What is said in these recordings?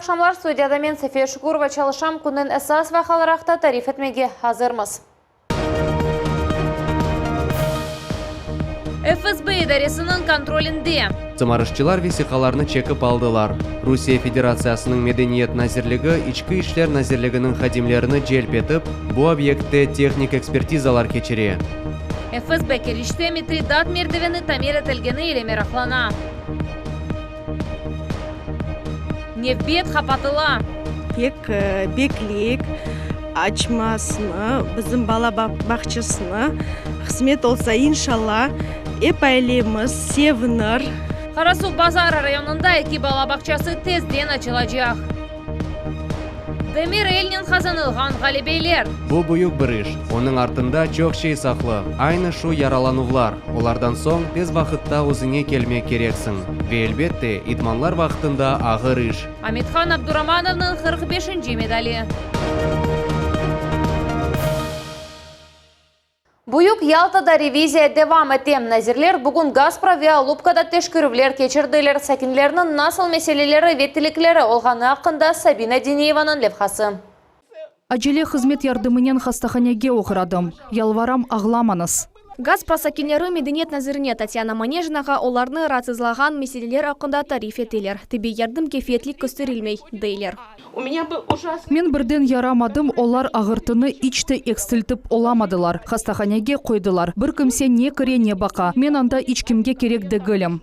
aqşamlar, studiyada men, Safiye Şukurova, çalışam, künniñ esas vaqiaları aqta tarif etmege azırmız. FSB idaresiniñ kontrolinde. Sımarışçılar vesiqalarnı çekip aldılar. Rusiye Federatsiyasınıñ Medeniyet nazirligi İçki işler nazirliginiñ hadimlerini celp etip, bu obyektte tehnik ekspertizalar keçire. FSB Keriçte Mitridat merdiveni tamir etilgeni ile meraqlana. Nevbet qapatıla. Pek bekleyik açmasını, bizim bala bağçasını. Qısmet olsa, inşalla, ep ailemiz sevinir. Qarasuvbazar rayonında eki bala bağçası tezden açılacaq. Demir elnen qazanılğan ğalebeler. Bu büyük bir iş, onıñ artında çoq şey saqlı, aynı şu yaralanuvlar, olardan soñ tez vaqıtta özüñe kelmek kereksiñ. Ve, elbette, idmanlar vaqtında ağır iş. Amethan Abduramanovnıñ 45-nci medali. Büyük Yaltada reviziya devam ete. Nazirler bugün Gaspra ve Alupkada teşkerüvler keçirdiler. Sakinlerniñ nasıl meseleleri ve tilekleri olğanı aqqında Sabina Diniyevanıñ levhası. Acele hızmet yardımınen hastahanege oğradım. Yalvaram, ağlamañız. Gaspra sakinleri Medeniyet nazirine Tatyana Manejinağa olarnı raatsızlağan meseleler aqqında tarif eteler. Tibbiy yardım kefiyetli kösterilmey, deyler. Men birden yaramadım, olar ağırtını iç te eksiltip olamadılar. Hastahanege qoydılar. Bir kimse ne kire, ne baqa. Men anda iç kimge kerek degilim.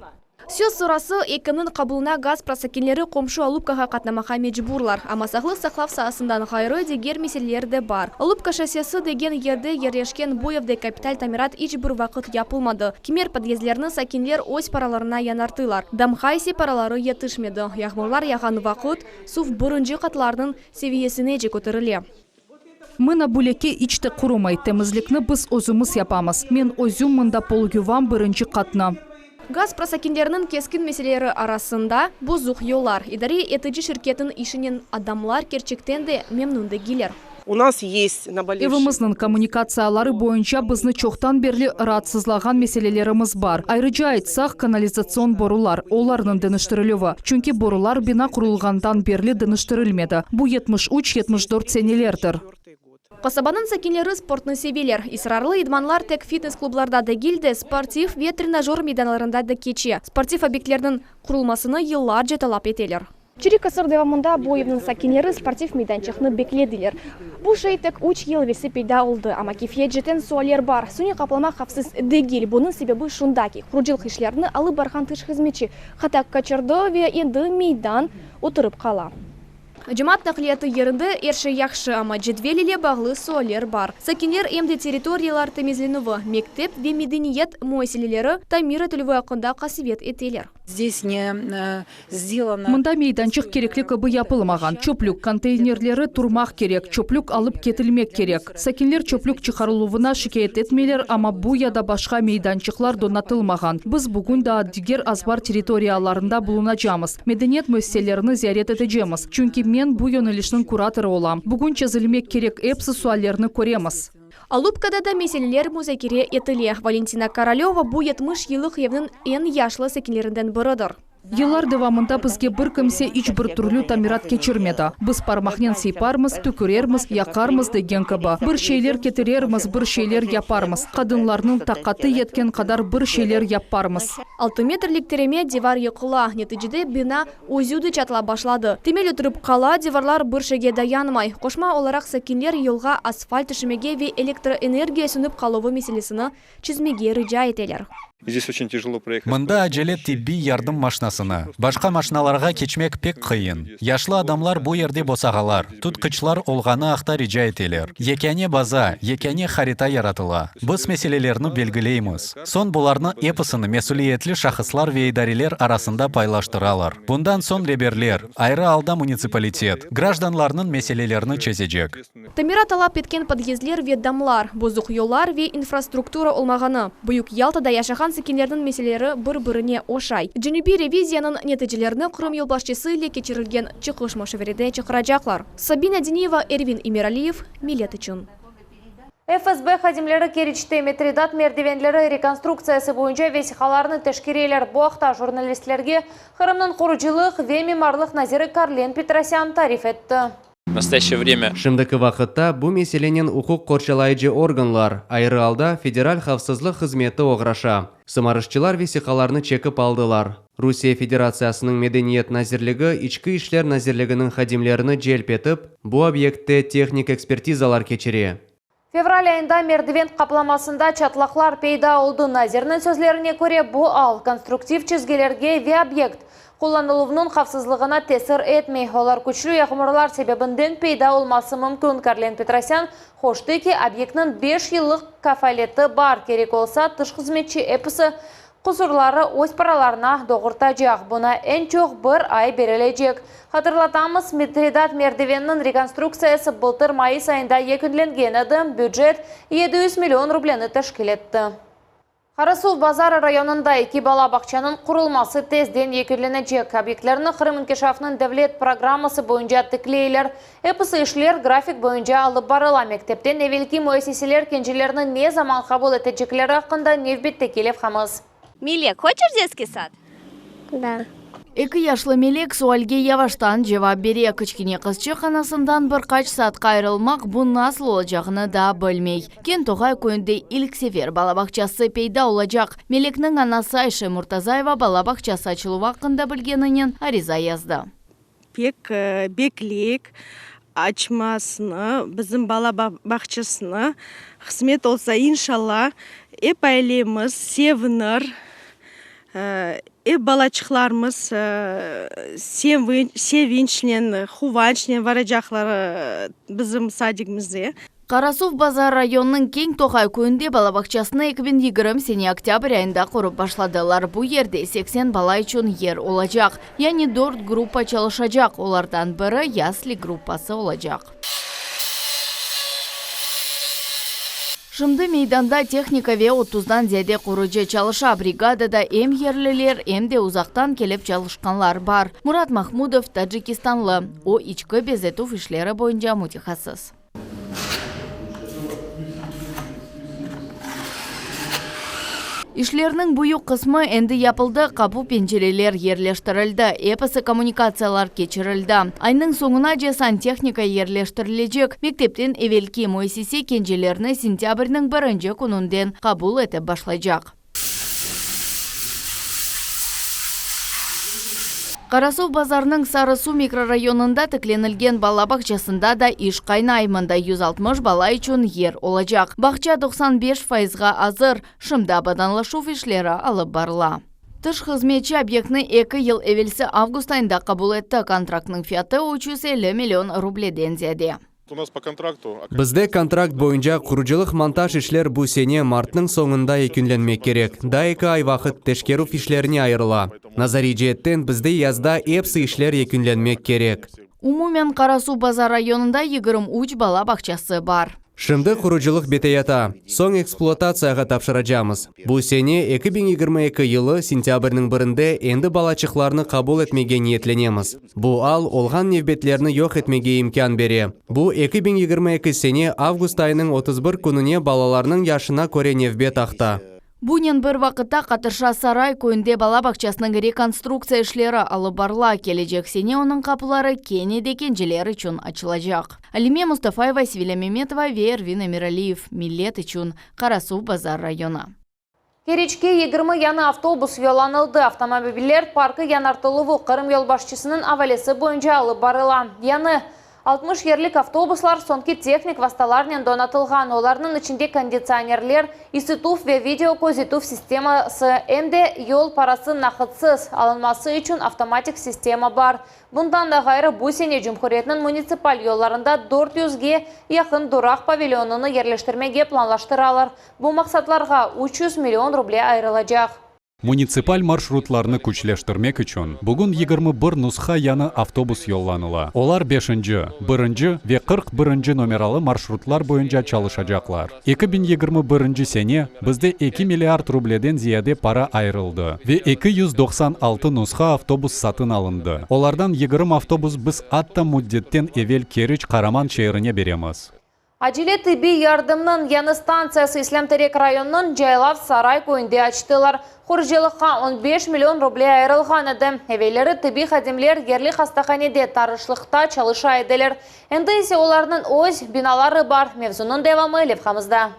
Söz sırası, ekimniñ qabulına Gaspra sakinleri qomşu Alupkağa qatnamağa mecburlar. Amma sağlıq saqlav saasından ğayrı, diger meseleler de bar. Alupka şossesi degen yerde yerleşken bu evde kapital tamirat iç bir vaqıt yapılmadı. Kimer podyezdlerni sakinler öz paralarına yañartılar. Damğa ise paraları yetişmedi. Yağmurlar yağğan vaqıt, suv birinci qatlarnıñ seviyesinece köterile. Mına bu leke iç te qurumay, temizlikni biz özümiz yapamız. Men özüm mında pol yuvam birinci qatnı. Gaspra sakinleriniñ keskin meseleleri arasında, bozuq yollar. İdare etici şirketniñ işinen adamlar kerçekten de memnün degiller. U nas yest nabolevşiy. Evimizniñ kommunikatsiyaları boyunca bizni çoqtan berli raatsızlağan meselelerimiz bar. Ayrıca aytsaq, kanalizatsion borular, olarnıñ deñiştirilüvi. Çünki borular bina qurulğandan berli deñiştirilmedi, bu 73, 74 senelerdir. Qasabanıñ sakinleri sportnı seveler. İsrarlı idmanlar tek fitnes-klublarda degil de, sportiv ve trenajör meydanlarında da keçe. Sportiv obyektlerniñ qurulmasını yıllarca talap eteler. Çerik asır devamında bu evniñ sakinleri sportiv meydançıqnı beklediler. Bu şey tek üç yıl evelsi peyda oldı, amma keyfiyet cetten sualler bar. Suniy qaplama havfsız degil, bunıñ sebebi şunda ki, qurucılıq işlerini alıp barğan tış hızmetçi hata qaçırdı ve endi meydan oturıp qala. Cemaat naqliyatı yerinde er şey yahşı, amma cedvel ile bağlı sualler bar. Sakinler em de territoriyalar temizlenüvi, mektep ve medeniyet müessiseleri tamir etilüvi aqqında qasevet eteler. Zdes ne sdelano. Mında meydançıq kerekli kibi yapılmağan. Çöplük konteynerleri turmaq kerek, çöplük alıp ketilmek kerek. Sakinler çöplük çıqarıluvına şikâyet etmeyler, amma bu ya da başqa meydançıqlar donatılmağan. Biz bugün daa diger azbar territoriyalarında bulunacamız, medeniyet müessiselerini ziyaret etecemiz, çünki men bu yönelişniñ kuratorı olam. Bugün çezilmek kerek epsi suallerni köremiz. Alupkada da meseleler muzakere etile. Valentina Koroleva bu 70 yıllıq evniñ eñ yaşlı sakinlerinden biridir. Yıllar devamında bizge bir kimse iç bir türlü tamirat keçirmedi. Biz parmaqnen sıyparmız, tükürermiz, yaqarmız degen kibi. Bir şeyler ketirermiz, bir şeyler yaparmız. Qadınlarnıñ taqatı yetken qadar bir şeyler yaparmız. Altı metrlik tireme divar yıqıla, neticede bina özü de çatlap başladı. Temel oturıp qala, divarlar bir şeyge dayanmay. Qoşma olaraq sakinler yolğa asfalt tüşümege ve elektroenergiya sönip qaluvı meselesini çezmege rica eteler. Mında acele tibbiy yardım maşnasını, başqa maşnalarğa keçmek pek qıyın. Yaşlı adamlar bu yerde bosağalar, tutqıçlar olğanı aqta rica eteler. Yekâne baza, yekâne harita yaratıla. Biz meselelerni belgileymiz. Soñ bularnı episini mesüliyetli şahıslar ve idareler arasında paylaştıralar. Bundan soñ reberler, ayrı alda munitsipalitet, grajdanlarnıñ meselelerini çezecek. Tamirat talap etken podyezdler ve damlar, bozuq yollar ve infrastruktura olmağanı, Büyük Yaltada yaşağan sakinlerniñ meseleleri bir-birine oşay. Cenübiy reviziyanıñ neticelerini Qırım yolbaşçısı ile keçirilgen çıqış muşaverede çıqaracaqlar. Sabina Diniyeva, Ervin Emiraliyev, Millet içün. FSB hadimleri Keriçte Mitridat merdivenleri rekonstruktsiyası boyunca vesiqalarnı teşkereler. Bu aqta jurnalistlerge Qırımnıñ qurucılıq ve mimarlıq naziri Karlen Petrosyan tarif etti. V nastoyaşçeye vremâ. Şimdiki vaqıtta bu meselenen uquq qorçalayıcı organlar, ayrı alda Federal havfsızlıq hızmeti oğraşa. Sımarışçılar vesiqalarnı çekip aldılar. Rusiye Federatsiyasınıñ Medeniyet nazirligi İçki işler nazirliginiñ hadimlerini celp etip, bu obyektte tehnik ekspertizalar keçire. Fevral ayında merdiven qaplamasında çatlaqlar peyda oldı. Nazirniñ sözlerine köre, bu al konstruktiv çizgilerge ve obyekt qullanıluvınıñ havfsızlığına tesir etmey. Olar küçlü yağmurlar sebebinden peyda olması mümkün. Karlen Petrosyan qoştı ki, obyektniñ beş yıllıq kafaleti bar, kerek olsa, tış hızmetçi episi Qusurları öz paralarına doğurtacaq. Buña eñ çoq bir ay berilecek. Hatırlatamız, Mitridat merdiveniniñ rekonstruktsiyası bıltır mayıs ayında yekünlengen edi, bücet 700 million rubleni teşkil etti. Qarasuvbazar rayonında eki bala bağçanıñ qurulması tezden yekünlenecek. Obyektlerni Qırım inkişafınıñ devlet programması boyunca tikleyler. Episi işler grafik boyunca alıp barıla. Mektepten evelki müessiseler kencilerni ne zaman qabul etecekleri aqqında nevbetteki levhamız. Melek, hoçeş detskiy sad? Da. Eki yaşlı Melek sualge yavaştan cevap bere. Kiçkene qızçıq anasından bir qaç saatqa ayırılmaq bu nasıl olacağını daa bilmey. Kentoğay köyünde ilk sefer bala bağçası peyda olacaq. Melekniñ anası Ayşe Murtazayeva bala bağçası açıluvı aqqında bilgeninen ariza yazdı. Pek bekleyik açmasını, bizim bala bağçasını. Qısmet olsa, inşalla, ep ailemiz sevinir, ep balaçıqlarımız sevinçnen, quvançnen varacaqlar bizim sadigimize. Qarasuvbazar rayonınıñ Keñ Toqay köyünde bala bağçasını 2020 sene oktâbr ayında qurıp başladılar. Bu yerde 80 bala içün yer olacaq, yani dört gruppa çalışacaq, olardan biri yasli gruppası olacaq. Şimdi meydanda tehnika ve otuzdan ziyade qurucı çalışa. Brigadada em yerliler, em de uzaqtan kelip çalışqanlar bar. Murat Mahmudov tacikistanlı, o, içki bezetüv işleri boyunca mütehassıs. İşlerniñ büyük qısmı endi yapıldı, qapu-pencereler yerleştirildi, episi kommunikatsiyalar keçirildi. Aynıñ soñunace santehnika yerleştirilecek. Mektepten evelki müessise kencelerni sentâbrniñ birinci kününden qabul etip başlaycaq. Qarasuvbazarnıñ Sarı-Su mikrorayonında tiklenilgen bala bağçasında da iş qaynay, mında 160 bala içün yer olacaq. Bağça 95 fayızğa azır, şimdi abadanlaşuv işleri alıp barıla. Tış hızmetçi obyektni eki yıl evelsi avgust ayında qabul etti, kontraktnıñ fiyatı 350 million rubleden ziyade. Bizde kontrakt boyunca qurucılıq-montaj işler bu sene martnıñ soñunda yekünlenmek kerek. Daa eki ay vaqıt teşkerüv işlerine ayırıla. Nazariy ceetten bizde yazda epsi işler yekünlenmek kerek. Umumen Qarasuvbazar rayonında 23 bala bağçası bar. Şimdi qurucılıq biteyata, soñ ekspluatatsiyağa tapşıracamız. Bu sene, 2022 yılı, sentâbrniñ birinde endi balaçıqlarnı qabul etmege niyetlenemiz. Bu al, olğan nevbetlerni yoq etmege imkân bere. Bu, 2022 sene avgust ayınıñ 31 kününe balalarnıñ yaşına köre nevbet aqta. Bunen bir vaqıtta Qatırşa Saray köyünde bala bağçasınıñ rekonstruktsiya işleri alıp barıla, kelecek sene onıñ qapıları kene de kenceler içün açılacaq. Alime Mustafayeva, Sevilâ Memetova ve Ervin Emiraliyev, Millet içün, Qarasuvbazar rayonı. Keriçke 20 yañı avtobus yollanıldı. Avtomobiller parkı yañartıluvı Qırım yolbaşçısınıñ avalesi boyunca alıp barıla. Yañı 60 yerlik avtobuslar soñki tehnik vastalarnen donatılğan, olarnıñ içinde konditsionerler, isituv ve video közetüv sisteması, em de yol parası naqıtsız alınması içün avtomatik sistema bar. Bundan da ğayrı, bu sene cumhuriyetniñ munitsipal yollarında 400ge yaqın duraq pavilyonını yerleştirmege planlaştıralar. Bu maqsatlarğa 300 million ruble ayırılacaq. Munitsipal marşrutlarnı küçleştirmek içün bugün 21 nusha yañı avtobus yollanıla. Olar beşinci, birinci ve 41-nci nomeralı marşrutlar boyunca çalışacaqlar. 2021 sene bizde eki milliard rubleden ziyade para ayırıldı ve 296 nusha avtobus satın alındı. Olardan 20 avtobus biz atta müddetten evel Keriç qaraman şeerine beremiz. Acele tibbiy yardımnıñ yañı stantsiyası İslâm-Terek rayonınıñ Caylav Saray köyünde açtılar. Qurucılıqqa on beş million ruble ayırılğan edi. Evelleri tibbiy hadimler yerli hastahanede tarışlıqta çalışa ediler. Endi ise olarnıñ öz binaları bar. Mevzunıñ devamı levhamızda.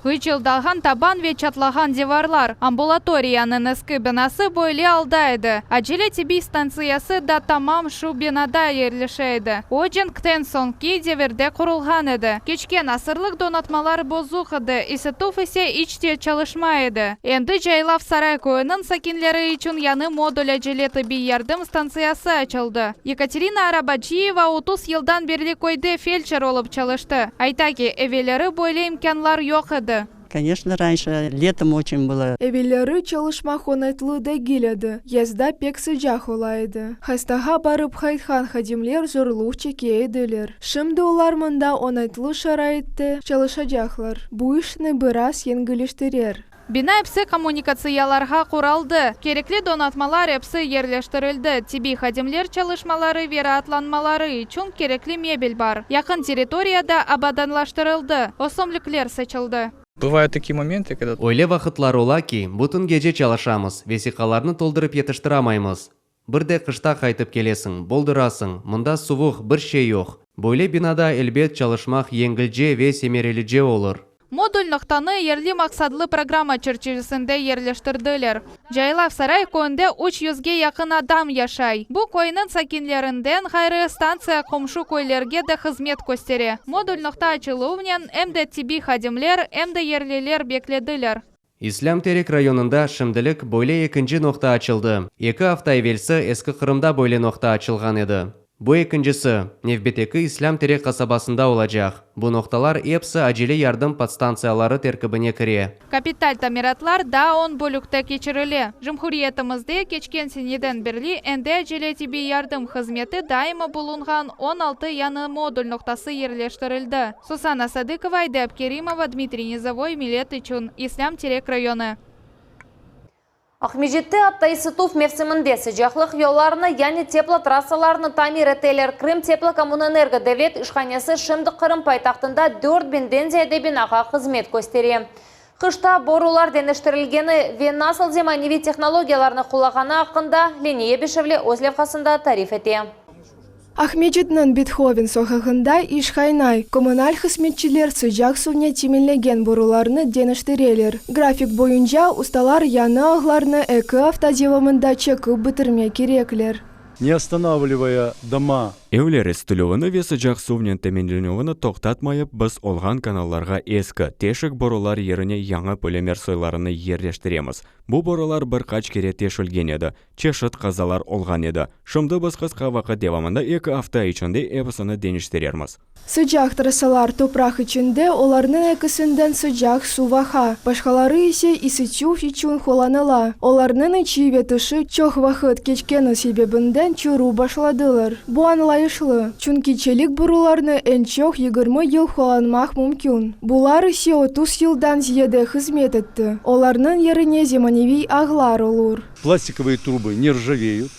Ğıçıldağan taban ve çatlağan divarlar, ambulatoriyanıñ eski binası böyle alda edi. Acele tibbiy stantsiyası da tamam şu binada yerleşe edi. O, cenkten soñki devirde qurulğan edi. Keçken asırlıq donatmalar bozuq edi, isituv ise iç te çalışmay edi. Endi Caylav Saray köyüniñ sakinleri içün yañı modul acele tibbiy yardım stantsiyası açıldı. Yekaterina Arabaciyeva 30 yıldan berli köyde feldşer olıp çalıştı. Ayta ki, evelleri böyle imkânlar yoq edi. Koneçno, ranşe letom oçen bylo. Evelleri çalışmaq oñaytlı degil edi, yazda pek sıcaq ola edi. Hastağa barıp qaytqan hadimler zorluq çeke ediler. Şimdi olar mında oñaytlı şaraitte çalışacaqlar, bu işni biraz yengilleştirer. Bina episi kommunikatsiyalarğa quraldı, kerekli donatmalar episi yerleştirildi, tibbiy hadimler çalışmaları ve raatlanmaları içün kerekli mebel bar. Yaqın territoriya da abadanlaştırıldı, ösümlikler saçıldı. Bıvayut takiye momentı, kogda. Öyle vaqıtlar ola ki, bütün gece çalışamız, vesiqalarnı toldurıp yetiştiramaymız. Bir de qışta qaytıp kelesiñ, boldurasıñ, mında suvuq, bir şey yoq. Böyle binada, elbet, çalışmaq yengilce ve semerelice olur. Modul noqtanı yerli maqsatlı programma çerçivesinde yerleştirdiler. Caylav Saray köyünde üç yüzge yaqın adam yaşay. Bu köyniñ sakinlerinden ğayrı, stantsiya qomşu köylerge de hızmet köstere. Modul noqta açıluvnen em de tibbiy hadimler, em de yerliler beklediler. İslâm Terek rayonında şimdilik böyle ekinci noqta açıldı. Eki afta evelsi Eski Qırımda böyle noqta açılğan edi. Bu ekincisi, nevbetteki İslâm Terek qasabasında olacaq. Bu noqtalar episi acele yardım podstantsiyaları terkibine kire. Kapital tamiratlar daa on bölükte keçirile. Cumhuriyetimizde keçken seneden berli endi acele tibbiy yardım hızmeti daima bulunğan 16 yañı modul noqtası yerleştirildi. Susana Sadıkova, Ayda Abkerimova, Dmitriy Nizovoy, Millet içün, İslâm Terek rayonı. Aqmescitte atta isituv mevsiminde sıcaqlıq yollarını, yani teplotrassalarnı tamir eteler. Krımteplokommunenergo devlet işhanesi şimdi Qırım paytahtında dört biñden ziyade binağa hızmet köstere. Qışta borular deñiştirilgeni ve nasıl zemaneviy tehnologiyalarnı qullağanı aqqında Leniye Bişevli öz levhasında tarif ete. Aqmescitniñ Bethoven soqağında iş qaynay, kommunal hızmetçiler sıcaq suvnen teminlegen borularnı deñiştireler. Grafik boyunca, ustalar yañı ağlarnı eki afta devamında çekip bitirmek kerekler. Ne ostanavlivaya doma. Evler isitülüvini ve sıcaq suvnen teminlenüvini toqtatmayıp, biz olğan kanallarğa eski, teşik borular yerine yañı polimer soylarını yerleştiremiz. Bu borular bir qaç kere teşilgen edi, çeşit qazalar olğan edi. Şimdi biz qısqa vaqıt devamında, eki afta içinde episini deñiştirermiz. Sıcaq trassalar topraq içinde, olarnıñ ekisinden sıcaq suv aqa, başqaları ise isitüv içün qullanıla. Olarnıñ içi ve tışı çoq vaqıt keçkeni sebebinden çürüp başladılar. Bu añlayışlı, çünki çelik borularnı eñ çoq 20 yıl qullanmaq mümkün. Bular ise 30 yıldan ziyade hızmet etti. Olarnıñ yerine zemaneviy ağlar olur. Plastikovıye trubı ne rjaveyut.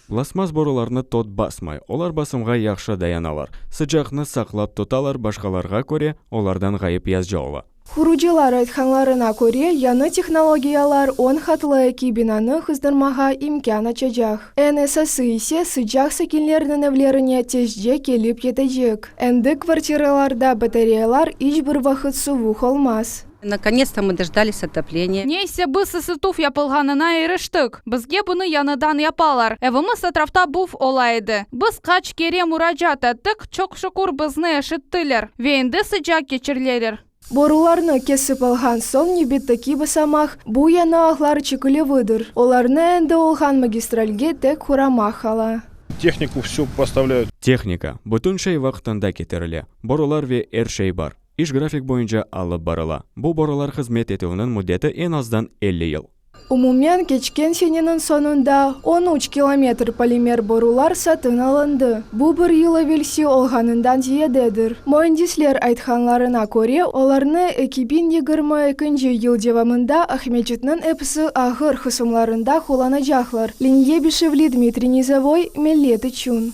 Plastmas borularnı tot basmay, olar basımğa yahşı dayanalar, sıcaqnı saqlap tutalar, başqalarğa köre, olardan ğayıp yazca ola. Qurucılar aytqanlarına köre, yañı tehnologiyalar on qatlı eki binanı qızdırmağa imkân açacaq. Eñ esası ise, sıcaq sakinlerniñ evlerine tezce kelip yetecek. Endi kvartiralarda batareyalar iç bir vaqıt suvuq olmaz. Nakonets-to mı dojdalis otopleniya. Neyse, biz ısıtuv yapılğanına iriştik. Bizge bunı yañıdan yapalar. Evimiz etrafta buv ola edi. Biz qaç kere muracaat ettik, çoq şükür bizni eşittiler ve endi sıcaq keçirileler. Borularnı kesip alğan soñ nevbetteki basamaq, bu yañı ağlar çekilüvidir. Olarnı endi olğan magistralge tek quramaq qala. Tehniku vsü postavlâyut. Tehnika, bütün şey vaqtında ketirile. Borular ve er şey bar. İş grafik boyunca alıp barıla. Bu borular hızmet etüvniñ müddeti eñ azdan 50 yıl. Umumen, keçken seneniñ soñunda on üç kilometr polimer borular satın alındı. Bu bir yıl evelsi olğanından ziyadedir. Müendisler aytqanlarına köre, olarnı 2022 yıl devamında Aqmescitniñ episi ağır qısımlarında qullanacaqlar. Leniye Bişevli, Dmitriy Nizovoy, Millet içün.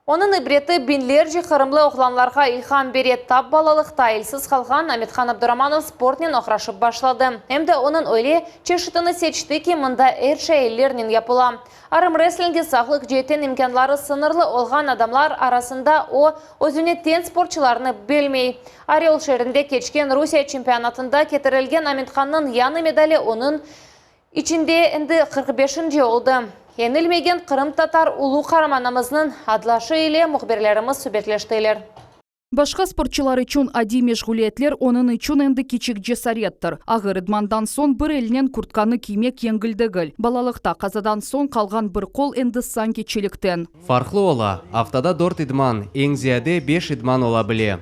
Onıñ ibreti biñlerce qırımlı oğlanlarğa ilham bere. Tap balalıqta elsiz qalğan Amethan Abduramanov sportnen oğraşıp başladı. Em de onıñ öyle çeşitini seçti ki, mında er şey ellernen yapıla. Armrestlinge sağlıq ceetten imkânları sıñırlı olğan adamlar arasında o, özüne teñ sportçılarnı bilmey. Orel şeerinde keçken Rusiye çempionatında ketirilgen Amethannıñ yañı medali onıñ içinde endi 45-nci oldı. Yeñilmegen qırımtatar ulu qaramanımıznıñ adlaşı ile mühbirlerimiz subetleştiler. Başqa sportçılar içün adiy meşğuliyetler onıñ içün endi kiçik cesarettir. Ağır idmandan soñ bir elnen kurtkanı kiymek yengil degil. Balalıqta qazadan soñ qalğan bir qol endi sanki çelikten. Farqlı ola, aftada dört idman, eñ ziyade beş idman ola bile.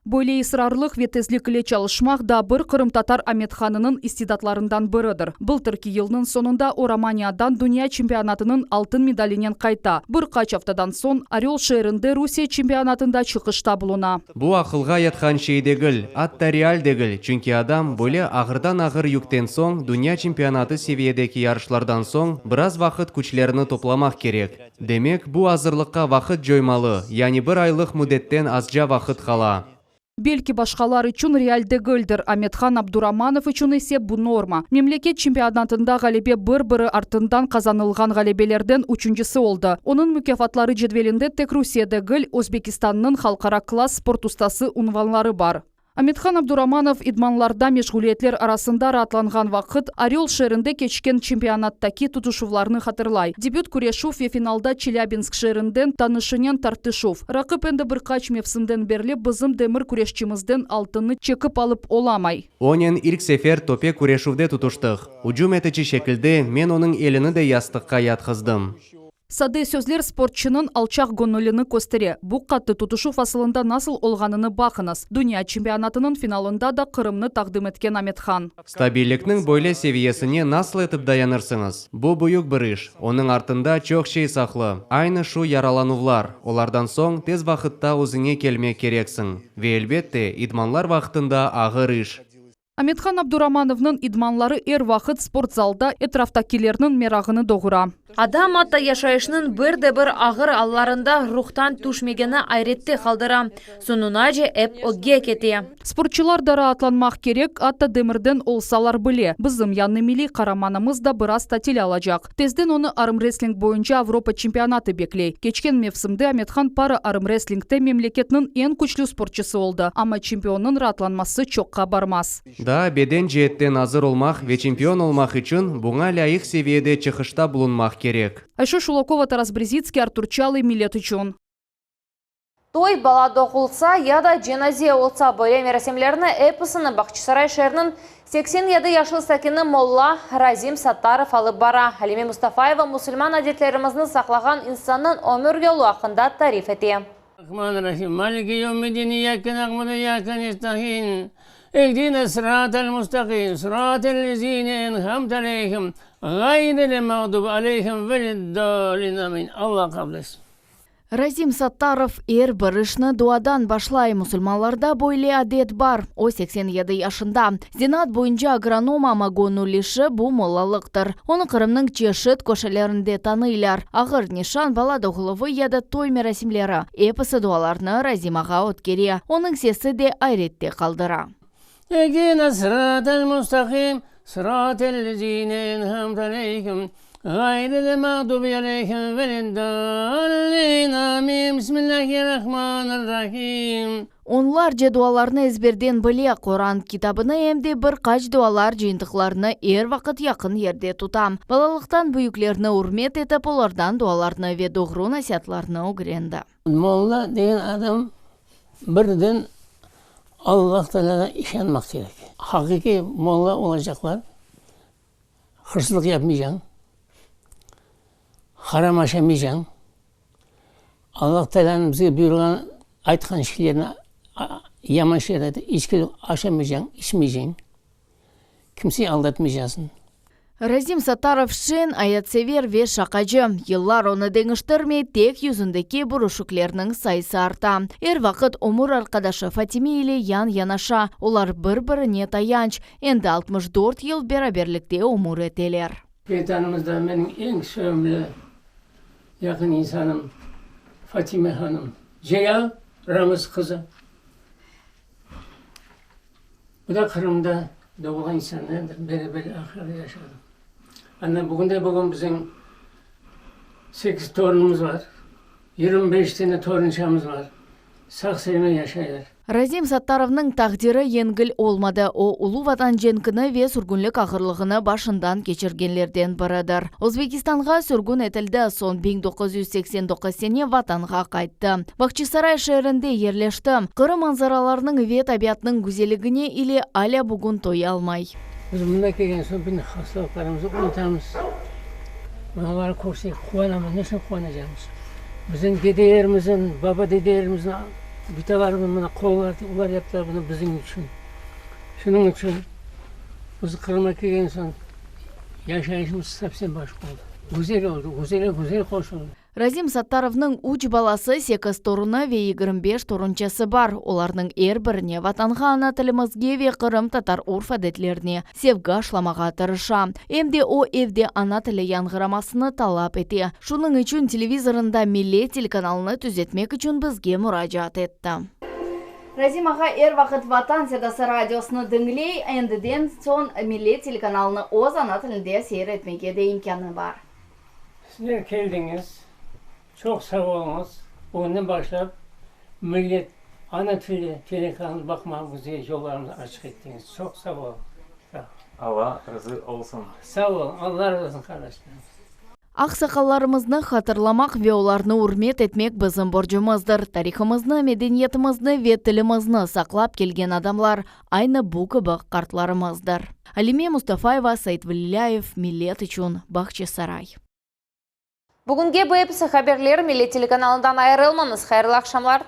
Böyle israrlıq ve tezlik ile çalışmaq daa bir qırımtatar Amethanınıñ istidatlarından biridir. Bıltırki yılnıñ soñunda o Romaniyadan dünya çempionatınıñ altın medalinen qayta. Bir qaç aftadan soñ Oröl şeerinde Rusiye çempionatında çıqışta buluna. Bu aqılğa yatqan şey degil, atta real degil, çünki adam böyle ağırdan-ağır yükten soñ, dünya çempionatı seviyedeki yarışlardan soñ biraz vaqıt küçlerini toplamaq kerek. Demek, bu azırlıqqa vaqıt coymalı, yani bir aylıq müddetten azca vaqıt qala. Belki başqalar içün real degildir, Amethan Abduramanov içün ise bu norma. Memleket çempionatında ğalebe bir-biri artından qazanılğan ğalebelerden üçüncisi oldı. Onıñ mukâfatları cedvelinde tek Rusiye degil, Özbekistannıñ halqara klass sport ustası unvanları bar. Amethan Abduramanov idmanlarda meşğuliyetler arasında raatlanğan vaqıt, Oröl şeerinde keçken çempionattaki tutuşuvlarnı hatırlay. Debüt küreşüv ve finalda Çelâbinsk şeerinden tanışınen tartışuv. Raqip endi bir qaç mevsimden berli bizim demir küreşçimizden altınnı çekip alıp olamay. Onen ilk sefer töpe küreşüvde tutuştıq. Ücüm etici şekilde men onıñ elini de yastıqqa yatqızdım. Sade sözler sportçunıñ alçaq göñülini köstere. Bu qattı tutuşuv asılında nasıl olğanını baqıñız, dünya çempionatınıñ finalında da Qırımnı taqdim etken Amethan. Stabillikniñ böyle seviyesine nasıl etip dayanırsıñız? Bu büyük bir iş, onıñ artında çoq şey saqlı, aynı şu yaralanuvlar, olardan soñ tez vaqıtta özüñe kelmek kereksiñ. Ve elbette, idmanlar vaqtında ağır iş. Amethan Abduramanovnıñ idmanları er vaqıt sport zalda etraftakilerniñ merağını doğura. Adam atta yaşayışnıñ bir de bir ağır allarında ruhtan tüşmegeni ayrette qaldıra. Soñunace ep ögge kete. Sportçılar da raatlanmaq kerek, atta demirden olsalar bile. Bizim yañı milliy qaramanımız da biraz tatil alacaq. Tezden onı armrestling boyunca Avropa çempionatı bekley. Keçken mevsimde Amethan para armrestlingte memleketniñ eñ küçlü sportçısı oldı, amma çempionnıñ raatlanması çoqqa barmaz. Daa beden ceetten azır olmaq ve çempion olmaq içün buña lâyıq seviyede çıqışta bulunmaq kerek. Ayşe Şulakova, Taras Brezitskiy, Artur Çalıy, Millet içün. Toy, bala doğulsa ya da cenaze olsa, böyle merasimlerni episini Bağçasaray şeeriniñ 87 yaşlı sakini molla Razim Sattarov alıp bara. Alime Mustafayeva musulman adetlerimizni saqlağan insannıñ ömür yolu aqqında tarif ete. Razim Sattarov er bir işni duadan başlay. Musulmanlarda böyle adet bar. O, 87 yaşında. Zenaat boyunca agronom, amma göñül işi bu mollalıqtır. Onı Qırımnıñ çeşit köşelerinde tanıylar. Ağır nişan, bala doğuluvı ya da toy merasimleri, episi dualarnı Razim ağa ötkere. Onıñ sesi de ayrette qaldıra. Ehdina sıratal mustaqim, sıratal lezine en'amte aleyhim, ğayril mağdubi aleyhim veled-dallin, amin, Bismillahirrahmanirrahim. Onlarca dualarnı ezberden bile, Qoran kitabını em de bir qaç dualar cıyıntıqlarını er vaqıt yaqın yerde tuta. Balalıqtan büyüklerni ürmet etip, olardan dualarnı ve doğru nasiatlarnı ögrendi. Molla degen adam birden Allah Taalâğa işanmaq kerek. Haqiqiy molla olacaqlar, hırsızlıq yapmaycañ, haram aşamaycañ, Allah Taalânıñ bizge buyurğan, aytqan şeylerini, yaman şeylerni içki aşamaycañ, içmeyceñ. Kimseyi aldatmaycasıñ. Razim Sattarov şeñ, ayatsever ve şaqacı. Yıllar onı deñiştirmey, tek yüzündeki bürüşüklerniñ sayısı arta. Er vaqıt ömür arqadaşı Fatime ile yan-yanaşa, olar bir-birine tayanç. Endi 64 yıl beraberlikte ömür eteler. Vetanımızda menim eñ sevimli, yaqın insanım. Fatime hanım Celâl Ramız qızı. Bu da Qırımda doğulğan insanlardır, beraber aqraba yaşadıq. Ana bugünde-bugün bizim sekiz torunımız bar, 25 tane torunçamız bar, sağ-selâmet yaşaylar. Razim Sattarovnıñ taqdiri yengil olmadı. O, Ulu Vatan cenkini ve sürgünlik ağırlığını başından keçirgenlerden biridir. Özbekistanğa sürgün etildi, soñ 1989 sene Vatanğa qayttı. Bağçasaray şeerinde yerleşti. Qırım manzaralarınıñ ve tabiatınıñ güzelligine ile alâ bugün toyalmay. Biz mında kelgen soñ bütün hastalıqlarımıznı unutamız. Mınalarnı körsek quvanamız. Ne içün quvanacaqmız? Bizim dedelerimizniñ, baba-dedelerimizniñ, bitalarımıznıñ mına qolları, olar yaptılar bunı bizim içün. Şunıñ içün biz Qırımğa kelgen soñ yaşayışımız совсем başqa oldı. Güzel oldı, güzele güzel qoşuldı. Razim Sattarovnıñ üç balası, sekiz torunı ve 25 torunçası bar. Olarnıñ er birine Vatanğa, ana tilimizge ve qırımtatar urf-adetlerine sevgi aşlamağa tırışa. Em de o, evde ana tili yañğıramasını talap ete. Şunıñ içün televizorında Millet telekanalını tüzetmek içün bizge muracaat etti. Razim ağa er vaqıt Vatan sedası radiosını diñley, endiden soñ Millet telekanalını öz ana tilinde seyir etmege de imkânı bar. Sizler keldiñiz, çoq sağ oluñız. Bugünden başlap Millet ana tili telekanalını baqmağa bizge yollarımıznı açıq ettiñiz. Çoq sağ oluñ. Sağ olun. Alla razı olsun. Sağ olun. Alla razı olsun, qardaşlarım. Aqsaqallarımıznı hatırlamaq ve olarnı ürmet etmek bizim borcumızdır. Tarihımıznı, medeniyetimizni ve tilimizni saqlap kelgen adamlar aynı bu kibi qartlarımızdır. Alime Mustafayeva, Sait Velilâyev, Millet içün, Bağçasaray. Bugünge bu episi haberler, Millet telekanalından ayırılmañız, hayırlı aqşamlar.